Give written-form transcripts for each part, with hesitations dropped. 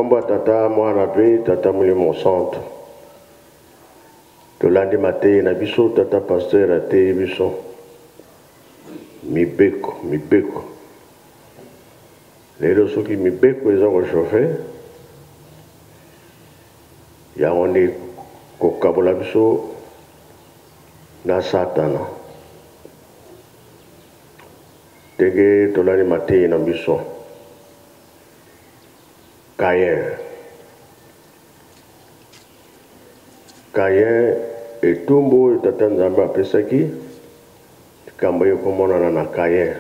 Nkombo ya Tata, Mwana mpe Tata Molimo Santu. Tolandi mateyi na biso, Tata Pasteur ateyi biso mibeko, mibeko. Lelo soki mibeko eza ko chauffer, yango nde kokabola biso na Satana. Ndenge tolandi mateyi na biso. Caïn. Caïn, etumbu oyo Tata Nzambe apesaki, likambo eye komonana na Caïn.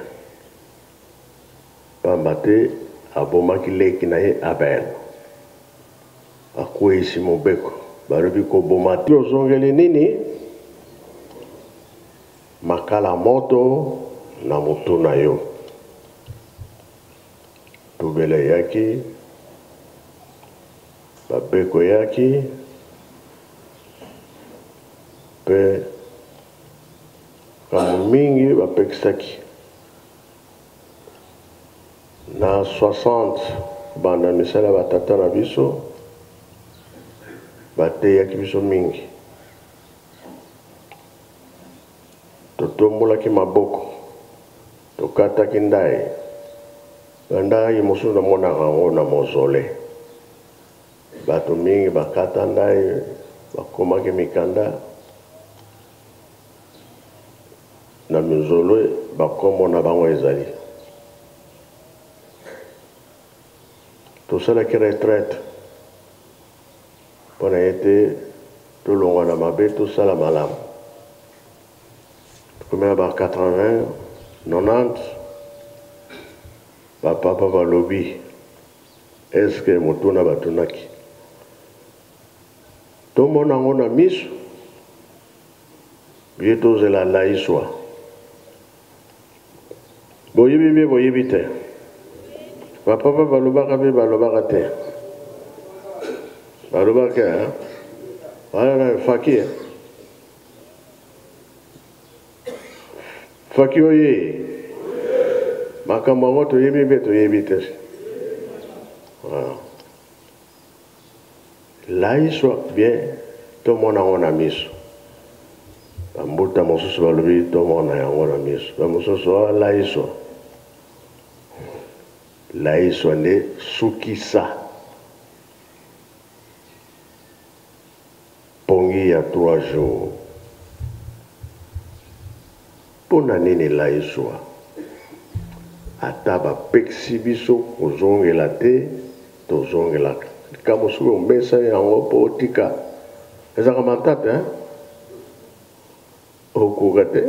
Pamba te abomaki leki na ye Abel. Akweisi mobeko. Balobi koboma te. Ozongeli nini? Makala moto na motu na yo. Tubela eyaki, babeko eyaki, mpe makambo mingi bapekisaki. Na 60 kobanda misala ya batata na biso, bateyaki biso mingi. Totombolaki maboko, tokataki ndai. Bandai mosusu namonaka yango na mozole. Bato mingi bakata ndai, bakomaki mikanda na mizole, bakombo na bango ezali. Tosalaki retraite mpo na ete tolongwa na mabe tosala malamu. Tokomi na ba 80, 90, ba papa balobi est-ce que motuna batunaki tomona yango na miso bie tozela laiswa boyebi mpe boyebi te bapapa balobaka mpe balobaka te balobaka wana na faki Faki oye makambo yango toyebi mpe toyebi te. Ah. Laiswa bien tomona yango na miso. Bambuta mosusu balobi tomona yango na miso, bamosusu ah, laiswa. Laiswa nde sukisa. Pongi ya 3 jours. Pona nini laiswa? Ata bapekisi biso kozongela te, tozongelaka. Likambo soki omesani yango po otika, ezalaka matata hein? Okoka te.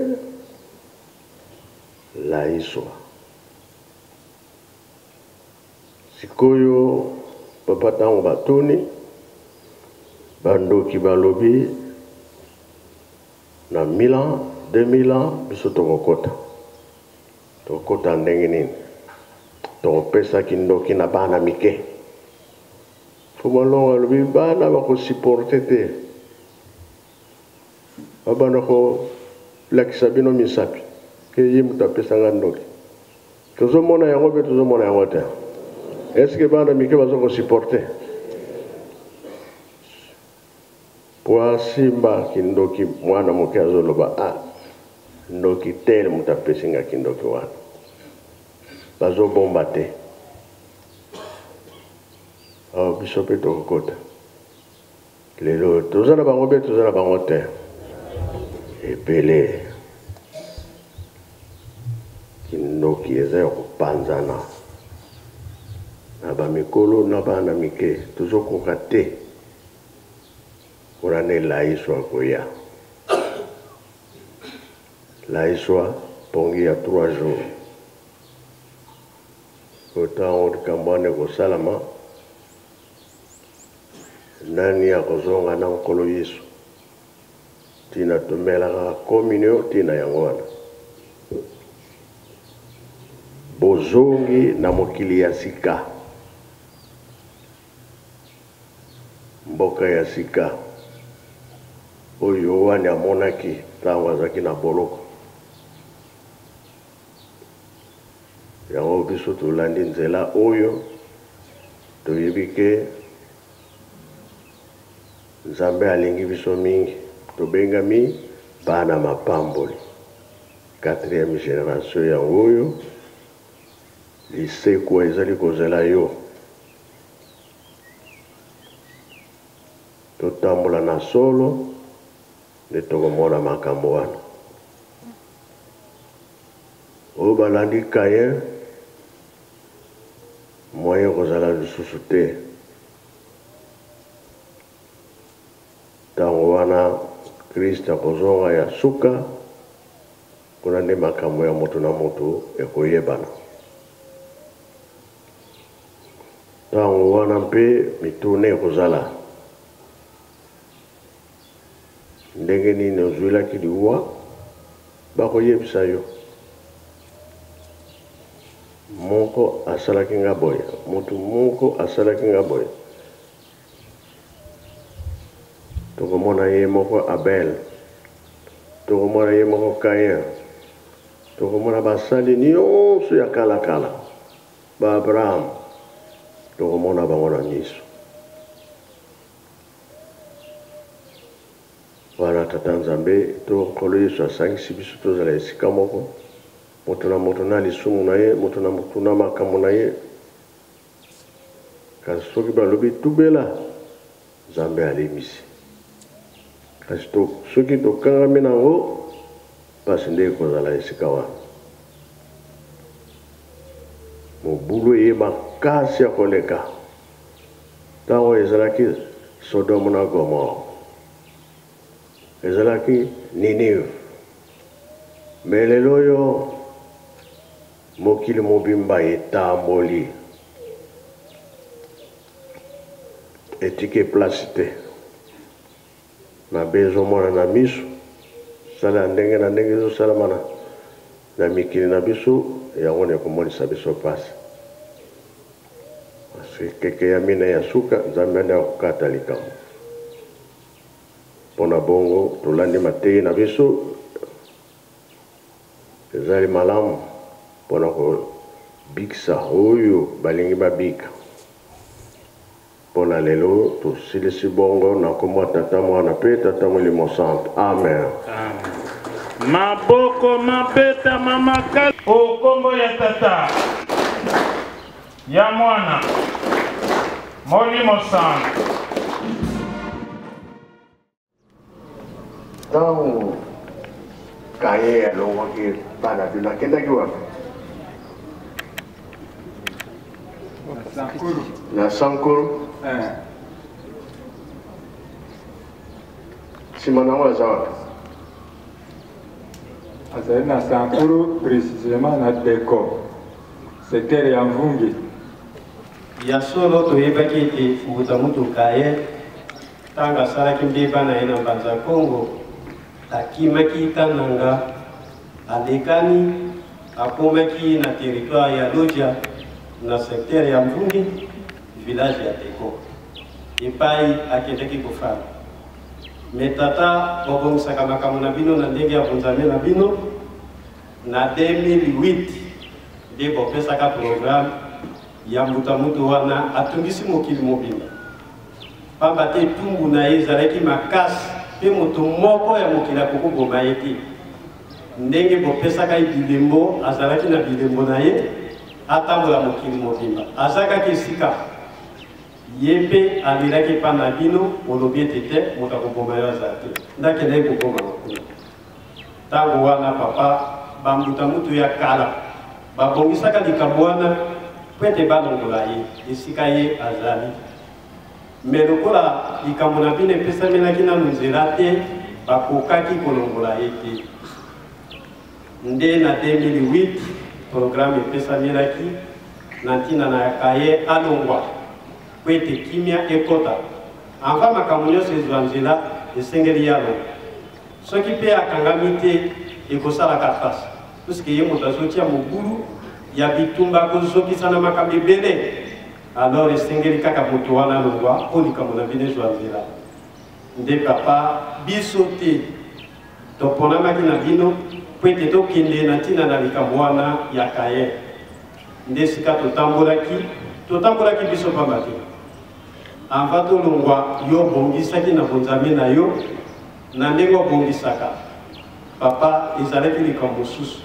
Laiswa. Sikoyo papa tango batuni ba ndoki balobi na 1000 ans 2000 ans biso tokokota tokokota ndenge nini tokopesa kindoki na bana mike Fuma Longo alobi bana bakosupporte te babanda kolakisa bino misapi ke ye moto apesa nga ndoki tozomona yango mpe tozomona yango te eske bana mike baza kosupporte po asimba kindoki mwana moke azoloba ah ndoki tel moto apesi nga kindoki wana bazobomba te oh, biso mpe tokokota Lelo toza na bango be toza na bango te. Ebele. Kindoki eza ya kopanzana. Na ba mikolo na bana mike tozokoka te. Kuna nde Laiswa akoya. Laiswa pongi ya 3 jours. Ntango likambo wana ekosalama Nani akozonga na Nkolo Yesu? Tina tomelaka communion tina yango wana. Bozongi na mokili ya sika. Mboka ya sika oyo Yoane amonaki ntango azalaki na boloko. Yango biso tolandi nzela oyo. Toyebi ke Nzambe alingi biso mingi, tobengami bana mapamboli. Quatrième generation yango oyo, lisekwa ezali kozela yo. Totambola na solo nde tokomona makambo wana. Oyo balandi Caïn, moyen ekozala lisusu te. Ntango wana Christ akozonga ya suka, kuna nde makambo ya moto na moto ekoyebana. Ntango wana mpe mituna ekozala, Ndenge nini ozwilaki liwa? Bakoyebisa yo. Moko asalaki nga boye, moto moko asalaki nga boye. Tokomona ye moko Abel, tokomona ye moko Caïn, tokomona basali nyonso ya kala kala, ba Abraham, tokomona bango na miso. Wana Tata Nzambe to Nkolo Yesu asangisi biso tozala esika moko, moto na moto na lisumu na ye, moto na moto na makambo na ye. Kasi soki balobi tubela, Nzambe alimbisi. Kasi to, soki tokangami na yango, mpasi nde ekozala esika wana. Mobulu eye makasi ya koleka. Ntango ezalaki Sodome na Gomore, ezalaki Ninive. Me lelo oyo mokili mobimba etamboli, etiki place te. Mabe ezomona na miso, sala ya ndenge na ndenge ezosalama na, na mikili na biso, yango nde ekomonisa biso mpasi. Ekeke ya minei ya suka, Nzambe nde akokata likambo. Mpo na bongo, tolandi mateyi na biso, ezali malamu mpo na kobikisa oyo balingi babika. Mpo na lelo, tosilisi bongo na nkombo ya Tata, Mwana mpe Tata Molimo Santu. Amen. Amen. Maboko mabetama makasi. O kombo ya Tata, ya Mwana, Molimo Santu. Ntango Kaye alongwaki bana bino, akendaki wapi? Na Sankuru. Eh. Nsima na yango aza wapi? Azali na Sankuru, précisément na Deko, secteur ya Mvungi. Ya solo toyebaki ete mbuta mutu Kaye Ntango asalaki mbeba na ye na Mbanza Kongo, akimaki Kananga, alekani, akomaki na territoire ya Lodja, na secteur ya Mvungi, village ya Teko, epai akendeki kofanda. Me tata, bobongisaka makambo na bino na ndenge ya bonzambe na bino. Na 2008 nde bopesaka programme ya mbuta mutu wana atungisi mokili mobimba. Pamba te etumbu na ye ezalaki makasi mpe moto moko ya mokili akoki koboma ye te. Ndenge bopesaka ye bilembo, azalaki na bilembo na ye, atambola mokili mobimba. Azakaki esika ye mpe alelaki epai na bino, olobi ete te, moto akoboma yo azala te. Nde akendaki koboma kuna. Ntango wana papa, bambuta mutu ya kala babongisaka likambo wana mpo ete balongola ye esika ye azali. Me lokola likambo na bino epesamelaki nanu nzela te, bakokaki kolongola ye te. Nde na 2008 programme epesamelaki na ntina na kaye alongwa mpo ete kimia ekota. Avant makambo nyonso ezwa nzela, esengeli ye alongwa. Soki mpe akangami te, ekosalaka mpasi, puisque ye moto azotia mobulu ya bitumba, akozokisa na makambo ebele. Alors esengeli kaka moto wana alongwa mpo likambo na bino ezwa nzela. Nde papa, biso te toponamaki na bino mpo ete tokende na ntina na likambo wana ya Caïn. Nde esika totambolaki. Totambolaki biso pamba te. Avant tolongwa, yo obongisaki na bonzambe na yo, na ndenge obongisaka. Papa, ezalaki likambo mosusu.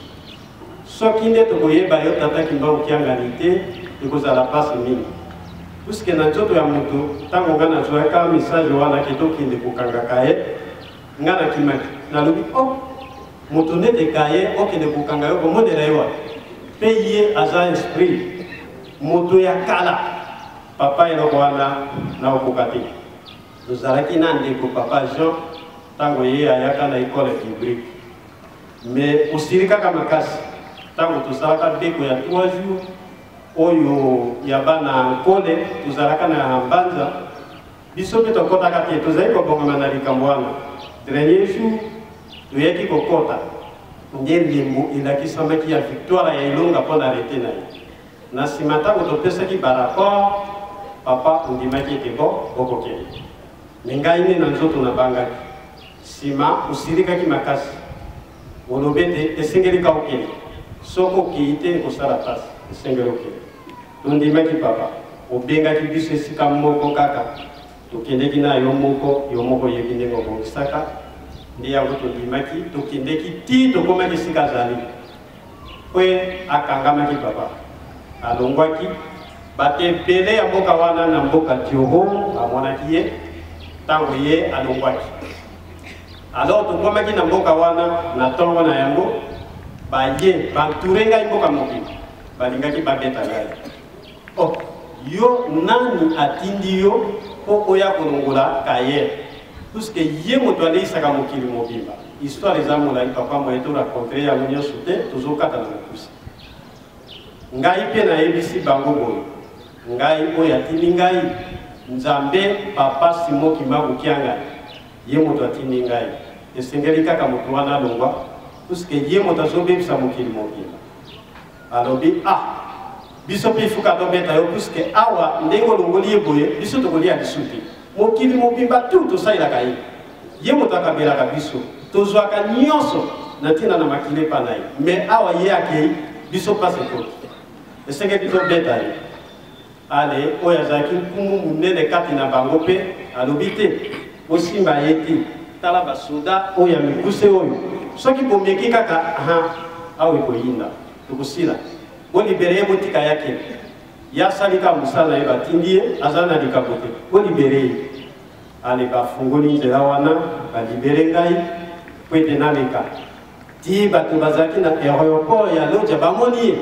Soki nde tokoyeba yo Tata Kimbangu Kiangani te, ekozala pasi mingi. Puisque na nzoto ya moto, tango nga nazuaka message wana ke tokende kokanga Kaye, nga nakimaki. Nalobi, oh, moto nete Kaye, okende kokanga yo, komonela ye wapi? Pe ye aza esprit, moto ya kala. Papa, eloko wana nakokoka te. Tozalaki na ndeko Papa Jean, tango ye ayaka na ecole biblique. Mais osilikaka makasi tango tosalaka beko ya 3 jours oyo ya bana Nkole, tozalaka na Mbanza, biso mpe tokotaka te, tozali kobongama na likambo wana. Dernier jour toyaki kokota nde elembo elakisamaki ya victoire ya elonga mpo na arrete na ye. Na nsima ntango topesaki ba rapport, papa ondimaki ete bo bokokende. Me ngai nde na nzoto nabangaki. Sima osilikaki makasi. Olobi ete esengeli ka okende. Soki okeyi te ekosala pasi. Esengeli okende. Tondimaki papa. Obengaki biso esika moko kaka. Tokendeki na yo moko, yo moko oyebi ndenge obongisaka. Nde yango tondimaki, tokendeki ti tokomaki esika azali. Mpe akangamaki papa. Alongwaki. Bato ebele ya mboka wana na mboka Dioho bamonaki ye ntango ye alongwaki. Alors tokomaki na mboka wana na ntongo na yango, baye bantoure ngai mboka mobimba, balingaki babeta ngai. Oh, yo nani atindi yo mpo oya kolongola Kaye? Puisque ye moto aleisaka mokili mobimba. Histoire eza molai papa, moye to raconter yango nyonso te, tozokata na mokuse. Ngai mpe nayebisi bango boye, ngai oyo atindi ngai, Nzambe Papa Simon Kimbangu Kiangani, ye moto atindi ngai. Esengeli kaka moto wana alongwa, puisque ye moto azobebisa mokili mobimba. Alobi, ah, biso mpe ifuka tobeta yo, puisque awa ndenge olongoli ye boye, biso tokolia lisu te. Mokili mobimba tu tosalelaka ye. Ye moto akabelaka biso. Tozwaka nyonso na ntina na makila epa na ye. Mais awa ye akei, biso mpasi ekoti. Esengeli tobeta ye. Ale, oyo azalaki nkumu monene kati na bango mpe alobi te, bosimba ye te. Tala basoda oyo ya mikuse oyo. Soki bomeki kaka, aha, awa ekoyinda. Tokosila. Bolibere ye, botika ye akende. Ye asali kaka mosala na ye, batindi ye, aza na likambo te. Bolibere ye. Ale bafungoli nzela wana, balibere ngai mpo ete naleka. Ti bato bazalaki na aeroport ya Lodja bamoni ye,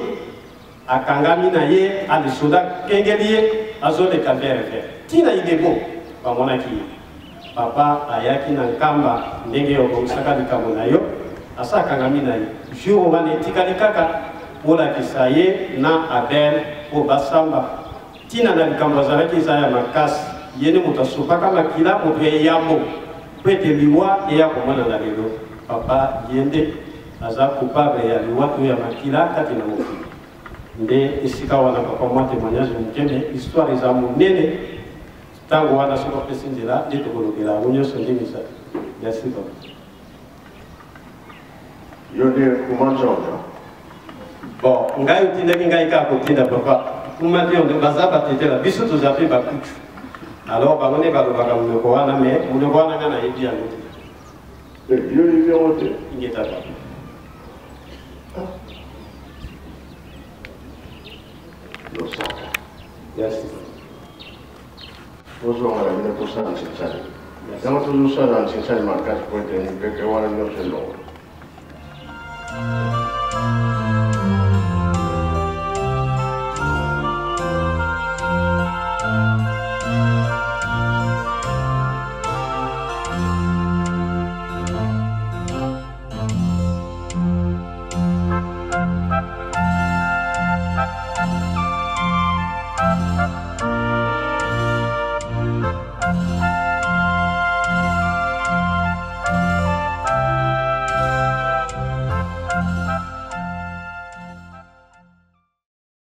akangami na ye, ale soda kengeli ye, azoleka vere vere. Ti na Ilebo bamonaki ye. Papa ayaki na Nkamba ndenge obongisaka likambo na yo, asa akangami na ye. Jour wana etikali kaka olakisa ye na Abel mpo basamba. Tina na likambo azalaki eza ya makasi. Ye nde moto asopaka makila, moto ya yambo mpo ete liwa eya komonana lelo. Papa ye nde aza coupable ya liwa to ya makila kati na mokili. Nde esika wana papa, mwa témoignage moke, mais histoire eza monene. Ntango wana soki opesi nzela nde tokolobela yango nyonso ndenge ezali. Merci papa. Yo nde Kuma Nzonzo? Bon, ngai otindaki ngai kaka kotinda papa. Kuma Nzonzo baza batetela, biso toza mpe bakutu. Alors bango nde balobaka monoko wana, mais monoko wana ngai nayebi yango te. Eh, yo oyebi yango te? Ingeta papa. Losaka. Merci. Tozonga na bino tosala nsinsani. Yango tozosala nsinsani makasi mpo ete mipeke wana nyonso elongo.